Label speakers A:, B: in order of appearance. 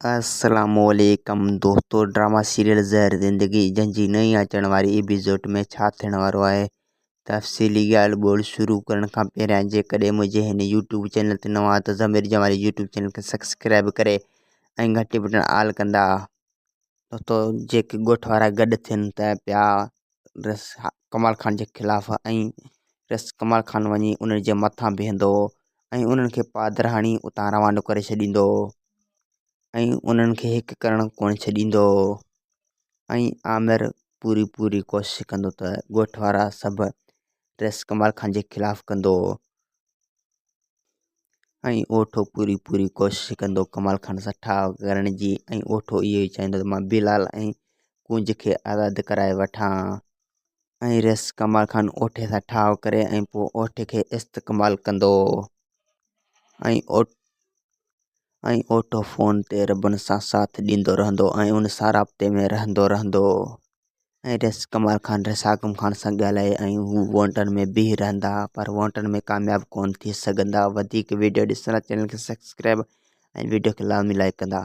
A: السلام عليڪم دوستو ڊراما سيريل زهر زندگي جنهن جي نئين اچڻ واري ايپيسوڊ ۾ ڇا ٿيڻ وارو آهي تفصيلي ڳالهه ٻولهه شروع ڪرڻ کان پهريان جيڪڏهن منهنجي هن يوٽيوب چينل تي نوان آهيو ته ضمير جمالي يوٽيوب چينل کي سبسڪرائب ڪري ۽ گهنٽي بٽڻ آل ڪندا دوستو جيڪي ڳوٺ وارا گڏ ٿين ته پيا رس ڪمال خان جي خلاف ۽ رس ڪمال خان وڃي انهن جي مٿان بيهندو ۽ انهن کي پادر هڻي اتان روانو ڪري ڇڏيندو ۽ انهن کي هڪ ڪرڻ ڪونه ڇڏيندو ۽ عامر پوري پوري ڪوشش ڪندو ته ڳوٺ وارا سڀ رئيس ڪمال خان جي خلاف ڪندو ۽ اوٺو پوري پوري ڪوشش ڪندو ڪمال خان سان ٺاهه ڪرڻ جي ۽ اوٺو اهو ئي چاهيندو ته مان بلال ۽ ڪونج کي آزاد ڪرائي وٺان. ۽ رئيس ڪمال خان اوٺي سان ٺاهه ڪري ۽ پوء اوٺي کي استعمال ڪندو ۽ ۽ اوٺو فون تي ربن سان ساٿ ڏيندو رهندو ۽ ان سان رابطي ۾ رهندو رهندو ۽ رئيس ڪمال خان رئيس حاڪم خان سان ڳالهائي ۽ هو وونٽن ۾ بيهي رهندا پر وونٽن ۾ ڪامياب ڪونه ٿي سگهندا وڌيڪ ويڊيو ڏسڻ لاء چينل کي سبسڪرائب ۽ ويڊيو کي لازمي لائڪ ڪندا.